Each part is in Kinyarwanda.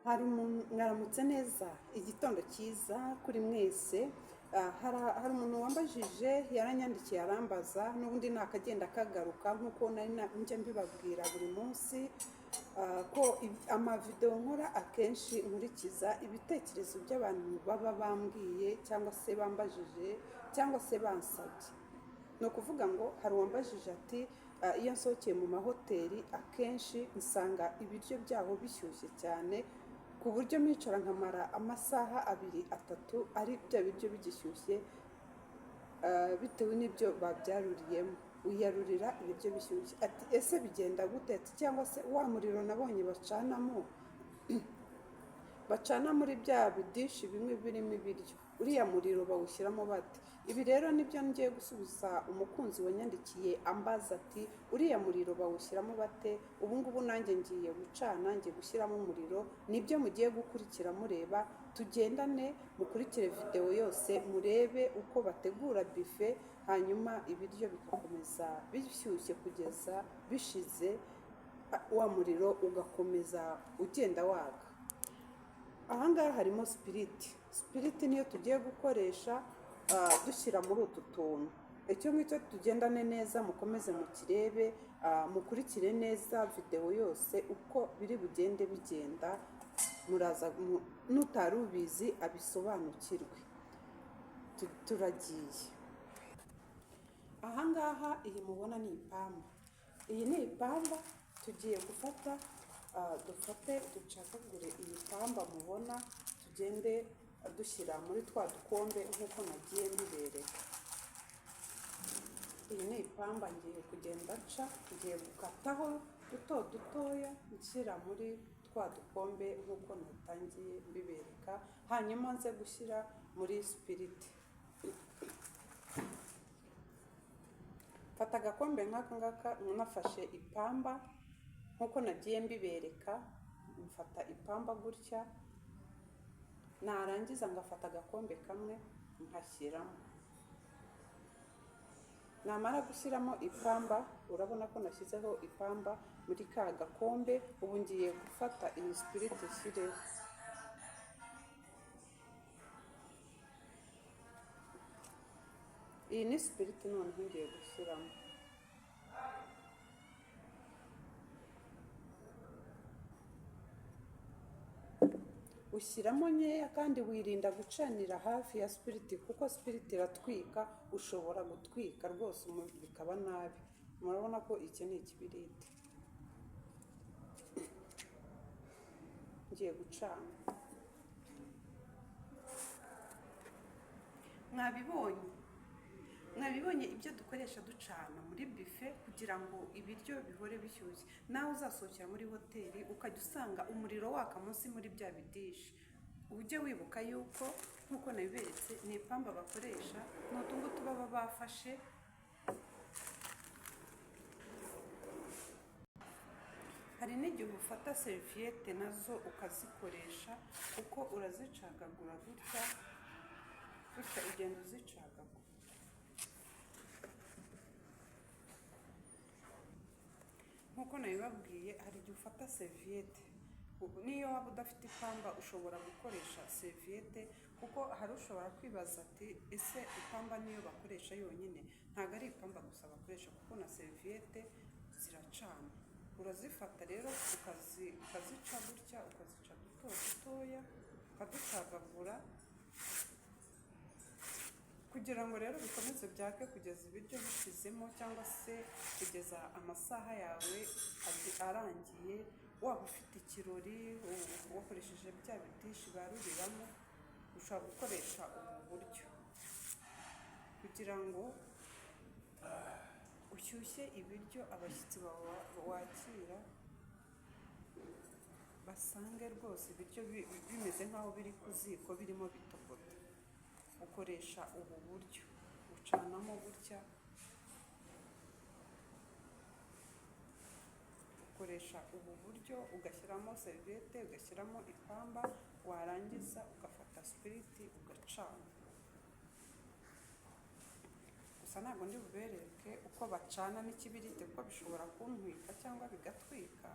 Hari mwaramutse neza, igitondo cyiza kuri mwese. Hari umuntu wambajije, yaranyandikiye arambaza, n'ubundi nakagenda kagaruka nk'uko nari njya mbibabwira buri munsi, ko amavideo nkora akenshi nkurikiza ibitekerezo by'abantu baba bambwiye cyangwa se bambajije cyangwa se bansabye. Ni ukuvuga ngo hari uwambajije ati iyo nsohokeye mu mahoteli akenshi nsanga ibiryo byaho bishyushye cyane, ku buryo mpicara nkamara amasaha abiri atatu ari bya biryo bigishyushye, bitewe n'ibyo babyaruriyemo. Wiyarurira ibiryo bishyushye. Ati ese bigenda gute? Ati cyangwa se wa muriro nabonye bacana muri bya bidishi bimwe birimo ibiryo, uriya muriro bawushyiramo bate? Ibi rero nibyo ngiye gusubiza umukunzi wanyandikiye ambaza ati uriya muriro bawushyiramo bate? Ubu ngubu nanjye ngiye gucana, ngiye gushyiramo umuriro, nibyo mugiye gukurikira mureba, tugendane mukurikire videwo yose murebe uko bategura bife, hanyuma ibiryo bigakomeza bishyushye kugeza bishize, wa muriro ugakomeza ugenda waka. Aha ngaha harimo sipiriti. Sipiriti niyo tugiye gukoresha, dushyira muri utu tuntu. Icyo ngicyo tugendane neza, mukomeze mukirebe, mukurikire neza videwo yose uko biri bugende bigenda, muraza n'utari ubizi abisobanukirwe. Turagiye. Aha ngaha iyi mubona ni ipamba. Iyi ni ipamba tugiye gufata, dufate ducagagure iyi pamba mubona, tugende dushyira muri twa dukombe nk'uko nagiye mbibereka. Iyi ni ipamba ngiye kugenda nca, ngiye gukataho duto dutoya nshyira muri twa dukombe nk'uko natangiye mbibereka, hanyuma nze gushyira muri sipiriti. Mfata agakombe nk'aka ngaka, nafashe ipamba nk'uko nagiye mbibereka, mfata ipamba gutya, narangiza ngafata agakombe kamwe nkashyiramo. Namara gushyiramo ipamba, urabona ko nashyizeho ipamba muri ka gakombe, ubu ngiye gufata iyi sipiriti nshyireho. Iyi ni sipiriti noneho ngiye gushyiramo. Ushyiramo nkeya kandi wirinda gucanira hafi ya sipiriti kuko sipiriti iratwika, ushobora gutwika rwose bikaba nabi. Murabona ko iki ni ikibiriti. Ngiye gucana. Mwabibonye? Mwabibonye ibyo dukoresha ducana muri bife kugira ngo ibiryo bihore bishyushye. Nawe uzasohokera muri hoteli ukajya usanga umuriro waka munsi muri bya bidishi, ujye wibuka yuko nk'uko nabiberetse ni ipamba bakoresha, ni utu ngutu baba bafashe. Hari n'igihe ufata seriviyete nazo ukazikoresha, kuko urazicagagura gutya gutya, ugenda uzicagagura. Nk'uko nabibabwiye, hari igihe ufata seriviyete, niyo waba udafite ipamba ushobora gukoresha seriviyete, kuko hari ushobora kwibaza ati ese ipamba niyo bakoresha yonyine? Ntabwo ari ipamba gusa bakoresha, kuko na seriviyete ziracana. Urazifata rero ukazica gutya, ukazica duto dutoya, ukaducagagura kugira ngo rero bikomeze byake kugeza ibiryo bishizemo, cyangwa se kugeza amasaha yawe arangiye. Waba ufite ikirori wakoresheje bya bidishi baruriramo, ushobora gukoresha ubu buryo kugira ngo ushyushye ibiryo abashyitsi bawe wakira basange rwose ibiryo bimeze nk'aho biri ku ziko birimo bitogota. Ukoresha ubu buryo, ucanamo gutya, ukoresha ubu buryo ugashyiramo seriviyete, ugashyiramo ipamba, warangiza ugafata sipiriti ugacana. Gusa ntabwo ndi bubereke uko bacana n'ikibiriti kuko bishobora kuntwika cyangwa bigatwika.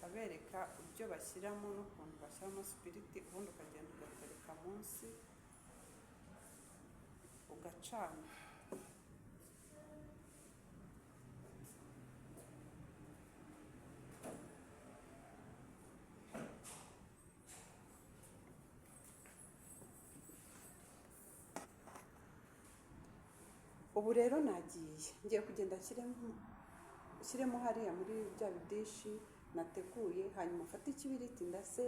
Abereka ibyo bashyiramo n'ukuntu bashyiramo sipiriti, ubundi ukagenda ugatereka munsi ugacana. Ubu rero nagiye, ngiye kugenda nshyiremo hariya muri bya bidishi nateguye, hanyuma mfate ikibiriti ndase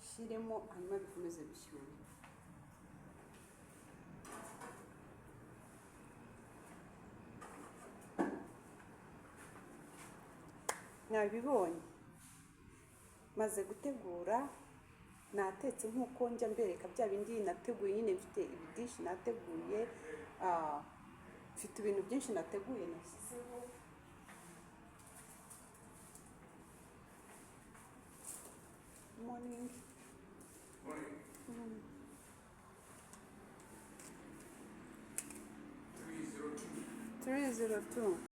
nshyiremo, hanyuma bikomeze bishyuhe. Mwabibonye, maze gutegura, natetse nk'uko njya mbereka bya bindi nateguye nyine. Mfite ibidishi nateguye, mfite ibintu byinshi nateguye nashyizeho. Morning. Morning. 302. 302.